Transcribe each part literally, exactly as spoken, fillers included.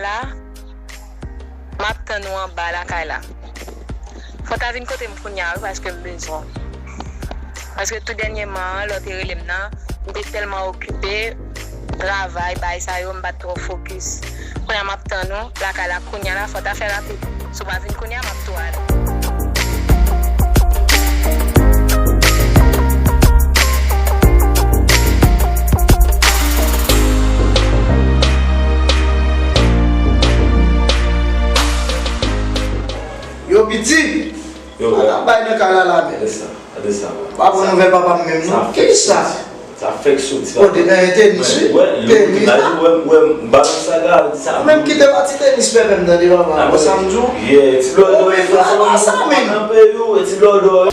la, m ap tann ou anba lakay la. Fò w ta vin kote m kounye a wi, paske m bezwen w. Paske tou dènyèman an, lè w te rele m nan, m te tèlman okipe, travay, bagay sa yo, m pa t twò fokis. Kounye a m ap tann ou lakay la kounye a la, fò w ta fè rapid. Si w pa vin kounye a, m ap tou ale. Yo, piti! Yo, ala bay nan kay la la, men. Gade sa, gade sa, man. Pa pran nouvèl papa m menm, non. Kisa? Sa fèk soti, papa. O, te nan tenis, wi. Tenis la. Wè, wè, balans sa gade sa. Ou menm kite pati tenis pèpè m tande, papa. Sa m di w. Yeah, ti blòdò e fè sa, men. Nan peyi w, e ti blòdò.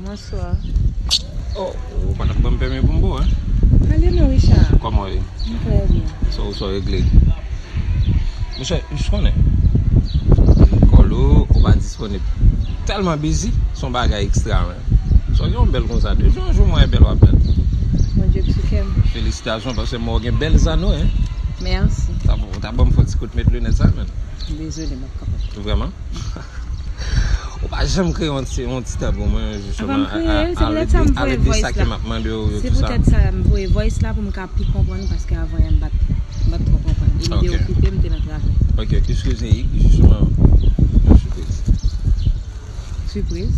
Bonswa. Oh, ou pa t ap ban m pèmi pou m bo, en? Pale non, Richard. Kòman w ye? M trè byen. Sa w, sa w regle? Monchè, ou konnen. Kòlo, ou pa disponib. Tèlman bizi, se yon bagay ekstra, men. Sa w gen yon bèl konsa, de jou an jou, mwen bèl w ap bèl. Bondye k sou kè m. Felisitasyon, paske mwen gen bèl zanno, en. Mèsi. Ta, ta ban m fè yon ti kout met linèt sa, men. Dezole, m ap kapab. Vrèman? Ou pa janm kreye yon ti, yon ti tan pou mwen, jisteman, a, a, a, a rete, a rete sa ke m ap mande w yo, tout sa. Se poutèt sa m voye voice la pou m ka pi konprann ou, paske avan yè m pa t, m pa t twò konprann. E m te okipe, m te nan travay. Ok, eskize, jisteman, yon sipriz. Sipriz?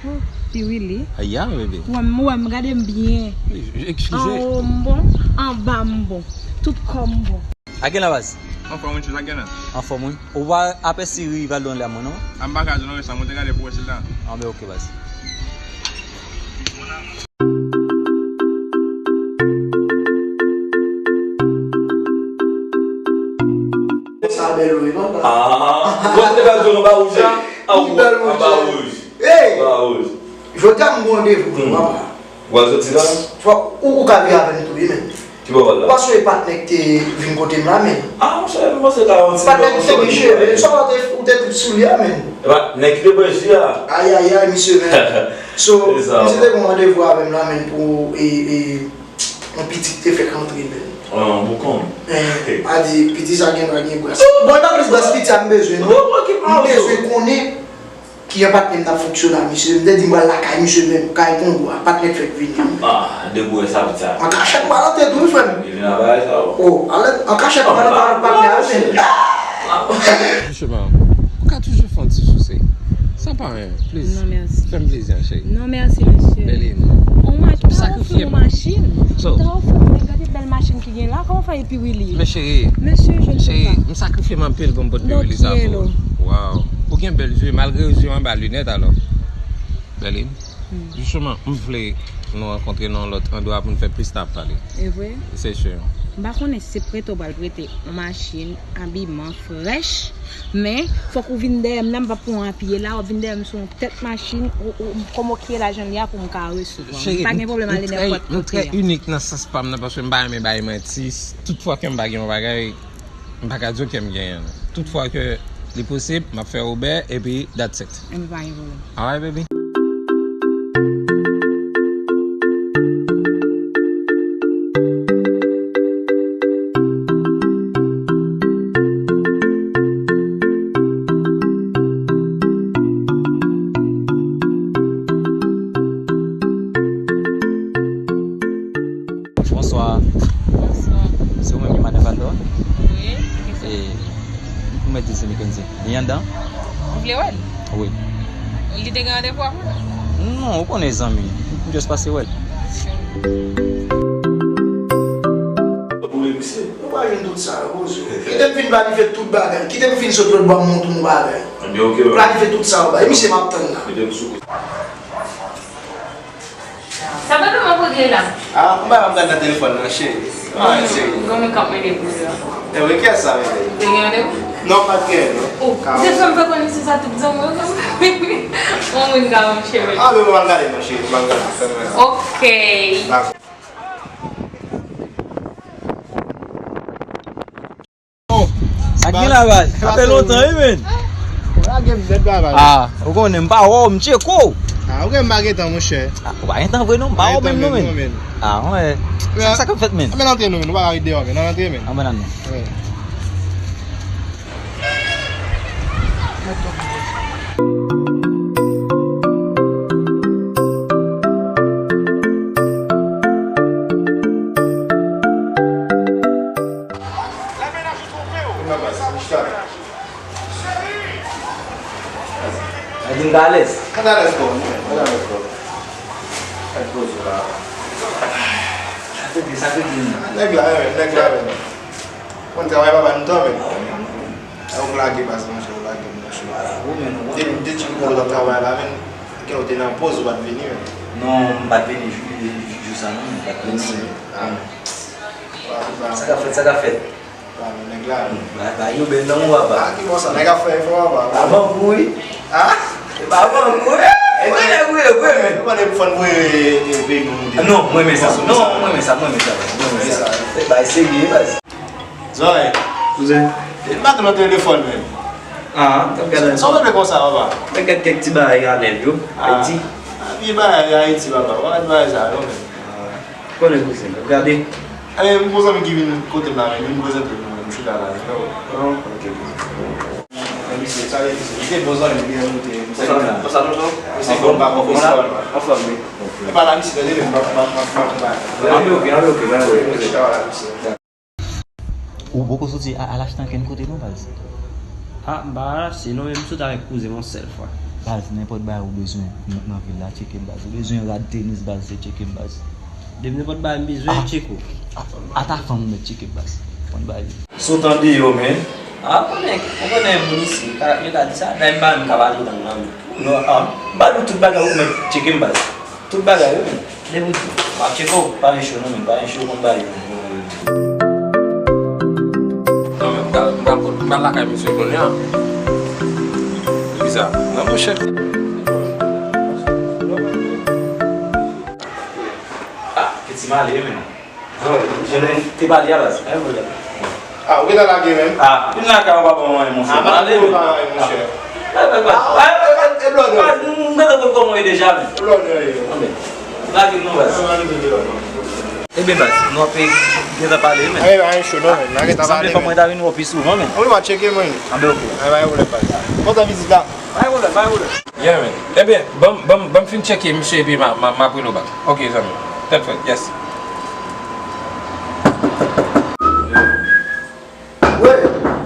Oh, Piwili. Aya, bebe. Ou wè m, ou wè m, gade m byen. Eskize. Anwo m bon, anba m bon. Tout kò m bon. Agen la, baz? Anfòm, wi, chou, agen la. Anfòm, wi. Ou pa apèsi Rivaldo anlè a mwen, non? A, m pa ka di w non, rès la, mwen te gade pou wè si l la. Anben, ok, baz. Sa bèl, wi, papa. Ah, ou konn te ka di w anba wouj la? Li bèl, monchè. Anba wouj. Hey! Anba wouj. Jodi a, m gen randevou, papa. Ou al soti la? Fò, ou, ou ka vin avè m tou, wi, men. Ki bò w al la? Ou pa sonje patnè k te vin kote m la, men? Ah, monchè, m panse ta yon ti... Patnè k te gen cheve, sa w te, ou te trip sou li a, men? E pa nèg ki te bwè ji a. Ayayay, misye, men. So, misye te gen randevou avè m la, men, pou, e, e, yon piti k te fèk antre, men. Ah, yon boukan. Eh, a di, piti sa gen dwa gen bras. Bon, e pa plis bras piti a m bezwen, non. M bezwen konnen kijan patnè m t ap fonksyone a misye. M te di m pral lakay misye menm, kay Kongo a, patnè k fèk vini. Ah, debouye sa, piti sa. An kachèt m pral antre tou, wi, frè m. Li vin a bagay sa, wi. Oh, alè, an kachèt m pral antre avèk patnè a, wi, men. Jisteman, ou ka toujou fè yon ti souse. Sa pa anyen, please. Non, mèsi. Fè m plezi, cheri. Non, mèsi, mesye. Bèlin. On mach-, m ta ofri w machin. M ta ofri w, men gade bèl machin ki gen la. Kòman fè epi Willy? Men cheri, mesye, je ne peux pas. Cheri, m sakrifye m anpil pou m pot Piwili sa pou ou. Wow. Ou gen bèl zye, malgre zye w anba linèt, alò. Bèlin, jisteman, m vle nou rankontre nan yon lòt andwa pou n fè plis tan ap pale. E vre? Se si. M pa konnen si se prete w pral prete yon machin, abiman frèch, men fòk ou vin dèyè m nan, m p ap pran w apiye la, w ap vin dèyè m sou yon tèt machin, ou, ou, kòman w kiye lajan li a pou m ka resevwa? M pa gen pwoblèm ale nenpòt kote a. Nou trè inik nan sans pa m nan, paske m pa renmen bay manti. Tout fwa ke m pa gen yon bagay, m pa ka di w ke m genyen l. Tout fwa ke li posib, m ap fè Uber, epi that's it. Enben, pa gen pwoblèm. Alright, baby. Bonswa. Bonswa. Se ou menm ki madan Valdo a? Wi, kisa? E, ou mèt di se mekanisyen. Li anndan? Ou vle wè l? Wi. Li te gen randevou avè w? Non, ou konnen zanmi. M just pase wè l. Ou vle misye? Ou pa jwenn tout sa yo, poze w. Kite m fin planifye tout bagay. Kite m fin sot lòt bò, m montre w yon bagay. Ebyen, ok, ok. Planifye tout sa yo bay. Misye m ap tann la. Mete m sou kote. Sa bebe m ap regle la. Ah, m pa, m gad nan telefòn nan, cheri. Ah, cheri. M gen yon kap mande pou ou la. E wi, kiyès sa, bebe? Te gen randevou? Non, pa t gen, non. Oh, ou te fè m fè konesans a tout zanmi w, zanmi. Yon moun ka, mon cheri. Ah, bebe, m al gade, non, cheri. M al gade. Ok. Dakò. Sa k gen la, baz? Sa fè lontan, wi, men. Ou lage m nèt la, baz. Ah, ou konnen m pa wè w, m tcheke w. Ah, ou gen m pa gentan, monchè. Ah, ou pa gentan vre non, m pa wè w menm non, men. Ah, wè. Sa, sa k ap fèt, men? Ann antre non, men. Nou pa ka ret deyò, men. Ann antre, men. Ann antre. Mwen di m t alèz. Mwen t alèz kò m, mwen t alèz kò m. Mwen poze la. Sa te di, sa te di. Nèg la, men, nèg la, men. Konn travay pa ba nou tan, men. Ou lage baz, monchè, ou lage m, monchè. Ou menm, ou menm. Depi m te tcheke w nan travay la, men, ke w te nan poz, ou pa t vini, men. Non, m pa t vini jou, jou, jou sa, non, m pa t vini. Ah. Sa k ap fèt, sa k ap fèt. Ba men nèg la. Ba, ba yo bèl nan ou, papa. Ah, ki konsa, nèg ap fè efò, papa. Avan kou, wi. Ah? E pa avan kou, wi. E pa nèg ou ye vre, men. Ou pa nèg pou fè n voye, e, e, peyi nou, nou. Non, mwen men sa. Non, mwen men sa, mwen men sa, mwen men sa. E bay serye, baz. Zòrèy. Kouzen. E maten nan telefòn, men. Ah, t ap gade. Sa w rele konsa, papa? T ap gade kèk ti bagay anèl yo. Ah. Ayiti. Ah, vye bagay Ayiti, papa. Pa gade bagay sa yo, men. Ah. Konnen kouzen, gade. Enben, m gon zanmi ki vin kote m la, men, vin prezante nou, men, m chita la, you know. Ah, ok, kouzen. Men, misye, sa vle di, se, li te bon zanmi m, li te, m te, konsa, konsa, tonton? Misye bon, pa konfesyon, anfòm, wi. E pa la, misye, tande, men, m ap, m ap, m ap, m ap, m ap, ann ok, ann ok, ann ok. M chita la, misye. Ou poko soti a, al achte ankenn kote non, baz? Ah, m pa al achte non, men m sot avèk kouzen m yon sèl fwa. Baz, nenpòt bagay ou bezwen nan, nan vil la, tcheke m, baz. Ou bezwen rad tenis, baz, se tcheke m, baz. Depi nenpòt bagay m bezwen, tcheke w. A, ata fanm ou mèt tcheke m, baz. Konn bagay. Sot andeyò, men. Ah, konnen, ou konnen moun isi, ka, yo ka di sa, men m pa menm ka pale otan nan men. Non, ah, m ba nou tout bagay ou mèt tcheke m, baz. Tout bagay, wi, men. Depi w di, m ap tcheke w, pa gen cho non, men, pa gen cho, konn bagay yo. Non, men, m pral, m pral, m pral lakay misye kounye a. Ki sa? Non, monchè. Ah, piti m ale, men. Yo, jennen te pale a baz. Pa gen pwoblèm. Ah, ou gentan lage menm? Ah, vin lakay ou pa ban mwen anyen, monchè. Ah, pa gen pwoblèm, monchè. Ah, e, e, e, e blòdè. Baz, m gentan konn kòman w ye deja, men. Blòdè, yo. Anben, lage m non, baz. Ebyen, baz, nou ap gentan pale, men. Anben, pa gen cho non, men. N a gentan pale, men. Sanble fò mwen ta vin wè w pi souvan, men. Wi, w a tcheke mwen. Anben, ok. Pa gen pwoblèm, baz. Kontan vizit la. Pa gen pwoblèm, pa gen pwoblèm. Yeah, man. Ebyen, ban m, ban m, ban m fin tcheke misye epi m a, m a, m ap rele w back. Ok, zanmi. Tèt frèt, yes. Wi,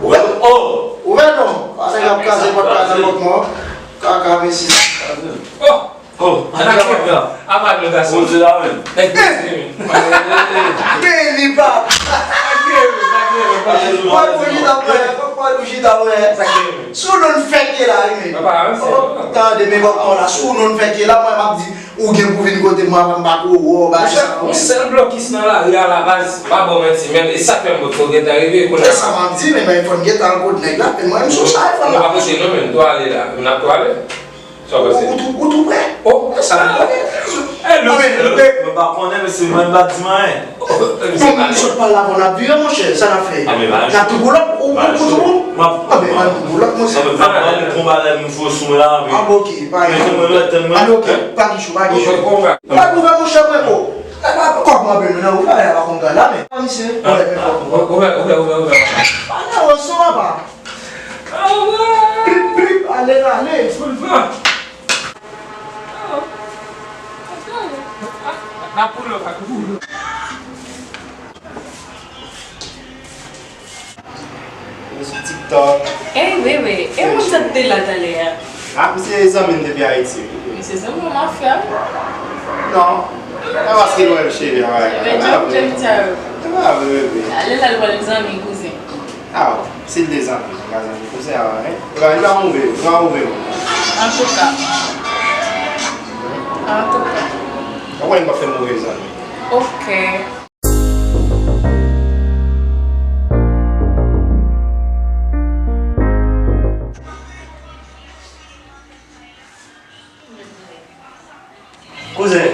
ouvè, oh, ouvè non. Pa nèg ap kraze pòt la nan bòk mwen. Kaka, mesye. Oh! Oh, apa nou gason. Bondye la menm. Nèg Bondye menm. Gen li pa. Mwen pou chita mwen, mwen pou chita mwen. Sou nou fèk ye la, wi, men. Papa, se. Oh, tande, men kòman la, sou nou fèk ye la, mwen m ap di, ou gen pou vin kote mwen, avan m pa ko wè w, bagay sa. Yon sèl blòkis nan lari a la baz, pa ba w manti, men e sa k fè m pot fò gentan rive, kounye a. Se sa m ap di, men, men fò n gentan al kot nèg la, men mwen, m sou sa, fò n. Nou pa pote non, men, tou ale la, n ap tou ale. Sa w panse? Ou, ou tou, ou tou prè? Oh, sa m konnen. Eh, Lou, Lou. Mwen pa konnen, men se mwen m pa di m anyen. Bon, m sot pale la, bon, n ap vire, monchè, sa n ap fè? N ap tou boulòp, ou, ou, ou tou bon? Anben, n ap tou boulòp, monchè. Anben, m ap pale konba lè m fò sou mwen la, anben. Ah, bon, ok, pa gen. Anben, ok, pa gen cho, pa gen cho. Pa gen cho, monchè, mwen, oh. Kòk mwen, ben, nan ou pa la, pa konn gala, men. Ah, misye, ouvè, ouvè, ouvè, ouvè. Ah, non, son papa. Plip, plip, ale, ale. Soulvan. N ap pull up ak ou. Yo sou TikTok. Ey, bebe, e moun sa te la talè a? Ah, misye zanmi m depi Ayiti, wi. Misye zanmi w mafya, wi. Non. E paske l wè m cheve a, wi. Ebyen, djòb, djòb sa yo. E pa vre, bebe. Ale la, l pral zanmi kouzen. Ah, si l te zanmi, li pa zanmi kouzen an, en. Li pa, li pa move, li pa move moun. Antouka. Antouka. Ou konnen m pa fè move zanmi. Ok. Kouzen.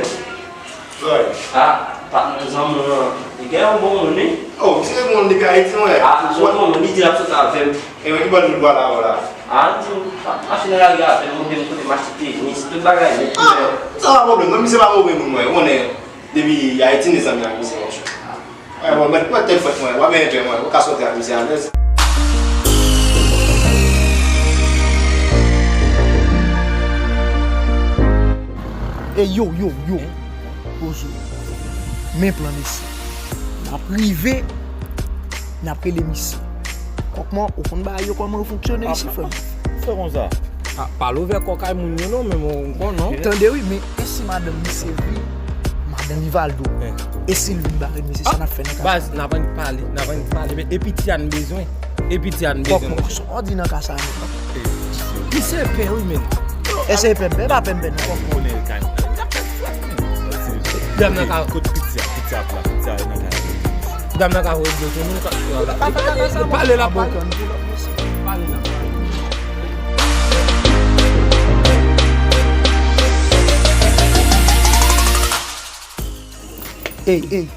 Wi. Ah, patnè zanmi w lan, li gen yon bon moun, wi. Oh, misye reponn depi Ayiti, mwen. Ah, sou non, li di l ap sot avè m. E ki bò nou pral la, la? Ah, li di m ap mache nan lari avè m, montre m kote m achte tenis, tout bagay nèt. Ah, sa pa pwoblèm, non, misye pa move moun, mwen, ou konnen, depi Ayiti, mezanmi, ak misye, monchè. Ay, bon, mèt, mèt tèt fwèt, mwen, w ap byen pè, mwen, ou ka sòti ak misye alèz. Ey, yo, yo, yo. Poze w. Men plan mesye. N ap rive, n ap rele misye. Kòkman, ou konn bagay yo kòman yo fonksyone isi, frè m? Fè konsa. Ah, pa l ouvè kò kay moun yo non, men bon, bon non. Tande wi, men e si madanm li se vi, madanm Rivaldo. E si l vin bare misye, sa n ap fè nan kay sa? Baz, n ap annik pale, n ap annik pale, men e piti a n bezwen. E piti a n bezwen, monchè. Kòkman, sa w di nan kay sa menm? Misye pè wi, men. Èske e pè m pè? E pa pè m pè non, kòkman. Dam nan ka. Kot piti a, piti a ap la, piti a nan kay. Dam nan ka voye dlo tou, nou ka. Pale la, pale. Pale la. Ey, ey.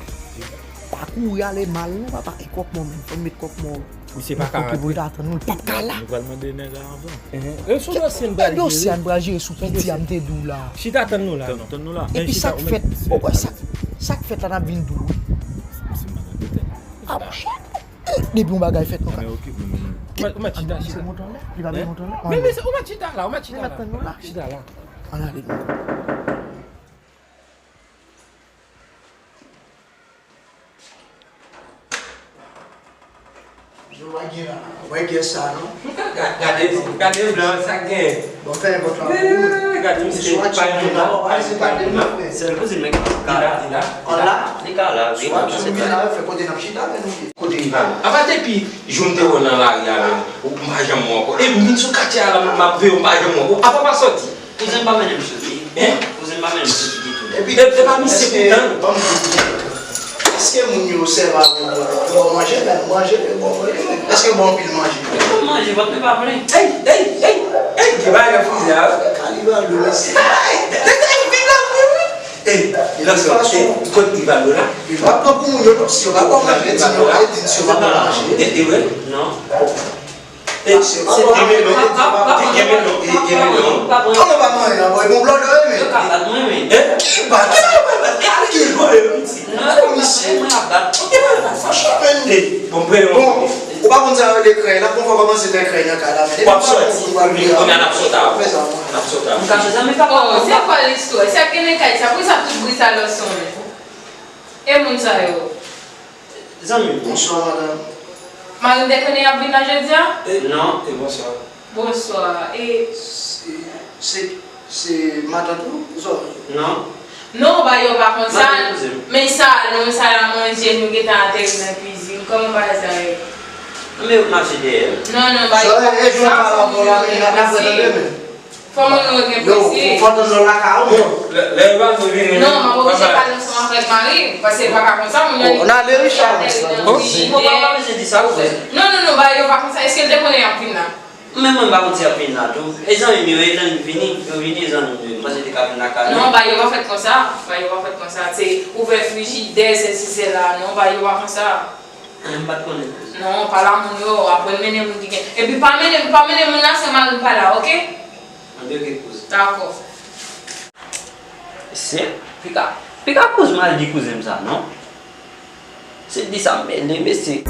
Pa kouri ale mal non, papa. E kòkman menm, fò m met kòkman. Misye pa ka rantre. Pou l ta tann nou, l p ap ka la. Nou pral mande nèg la anvan. E sou dosye n pral jere. Dosye a n pral jere sou piti a m te di w la. Chita tann nou la. Tann nou la. Epi sa k fèt, ou kwè sa, sa k fèt la n ap vin di w wi. Ah, monchè. Depi yon bagay fèt nou ka. Ou mèt chita, chita. Li pa vle monte anlè. Men, men, ou mèt chita la, ou mèt chita la. Chita la. Ann ale nou. Yo, pa gen la. Ou wè gè sa, non? Ga-, gade, gade blan, sa k gen. Bon, fè nenpòt la pou ou. Gade misye, pa yon la, pa yon la. Sèl pou di nèg ka la, li la. Li ka la, wi. Swa ti moun la, fè kote n ap chita, men nou ye. Kote li va. Apa depi jou m te wè w nan lari a, men, ou m pa janm wè w ankò. E m vin sou katye a la, m ap veye w, m pa janm wè w ankò. Apa w pa sòti? Kouzen m pa mennen m soti. Hein? Kouzen m pa mennen m soti ditou. Epi, e, e pa misye poutan. Ban m di w, èske moun yo sèvi avè w pou ba w manje, men manje, yo ba w manje, men èske yo ba w anpil manje? Yo ba m manje, vant mwen pa plen. Ey, ey, ey, ey, gen bagay nan frize a, wi. Kaliba dlo, mèsi. Ey, ey, ey, vin la, wi, wi. Ey, e nan sa, ey, kot Rivaldo la? Li pa pran pou moun yo, non, si yo pa ba w manje, di yo, e di si yo pa ba w manje. E, e, wè? Non. E, se, se, gen melon, gen melon, e, gen melon. Kòman pa manyen an, bòy? Bon, blòdè, wi, men. Yo ka bat mwen, men. E, ki bat? Ki bat? E, ale ki jwe, piti. Non, misye. Mwen ap bat. Franchman, men. E, bon, bon, ou pa konn sa yo rele krèy la, bon, fò kòmanse fè krèy nan kay la, men. W ap sòti, kounye a n ap sòt a w. N ap sòt a w. M ka fè sa, men papa. Oh, se kwa listwa? Se ak gen kay sa, poukisa tout bri sa lòs sonnen? E moun sa yo? Zanmi m. Bonswa, madanm. Mari m te konnen y ap vin la jodi a? E, non, e bonswa. Bonswa. E se, se, se matant ou, Zòmi? Non. Non, ba yo pa konn sa. Matant kouzen m. Men sa, non, sa la manje, nou gentan ateri nan kwizin. Kòman bagay sa ye? Men yo mache dèyè m. Non, non, ba yo pa konn sa. Zòmi, e jwenn pala pou la, men n ap fè tande, men. Fò moun nou gen prese. Yo, fò tann nou lakay ou. Bon, lè, lè Rivaldo vini, non, m ap oblije pale ansanm avèk mari m, paske l pa ka konsa, moun nan li ateri nan kwizin. Bon, pa, pa bezwen di sa, ou frè. Non, non, non, ba yo pa konsa. Èske l te konnen y ap vin la? Men mwen pa konn si y ap vin la tou. E zanmi m yo, e lè yo vini, yo vini, e zanmi m yo. M panse yo te ka vin lakay mwen. Non, ba yo pa fèt konsa. Ba yo pa fèt konsa. Se ouvè frijidè, sesi, sela. Non, ba yo pa konsa. Ah, m pa t konnen. Non, pa la moun yo, apre l mennen moun ki gen. Epi pa mennen, pa mennen moun la san mari m pa la, oke? Anben, oke, kouz. Dakò. Se pika, pika kouz mal di kouzen m sa, non? Se di sa m mele, mesye.